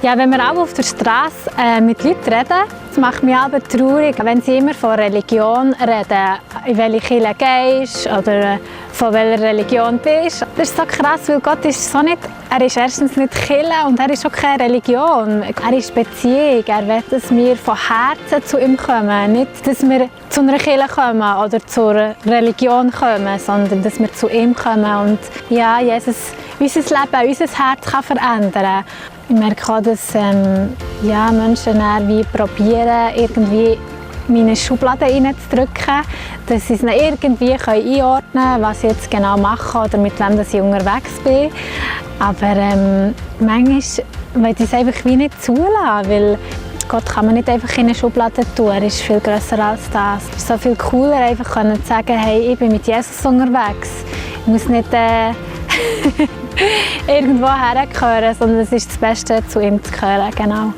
Ja, wenn wir auch auf der Straße mit Leuten reden, das macht mich aber traurig, wenn sie immer von Religion reden, in welche Kirche gehst oder von welcher Religion bist. Das ist so krass, weil Gott ist so nicht, er ist erstens nicht Kirche und er ist auch keine Religion. Er ist Beziehung, er will, dass wir von Herzen zu ihm kommen, nicht, dass wir zu einer Kirche kommen oder zur Religion kommen, sondern dass wir zu ihm kommen und ja, Jesus unser Leben, unser Herz kann verändern. Ich merke auch, dass Menschen wie probieren, irgendwie meine Schubladen reinzudrücken, dass sie es irgendwie einordnen können, was ich jetzt genau mache oder mit wem ich unterwegs bin. Aber manchmal will ich es einfach wie nicht zulassen, weil Gott kann man nicht einfach in eine Schublade tun, er ist viel grösser als das. Es ist so viel cooler, einfach zu sagen, hey, ich bin mit Jesus unterwegs. Ich muss nicht irgendwo hergehören, sondern es ist das Beste, zu ihm zu gehören. Genau.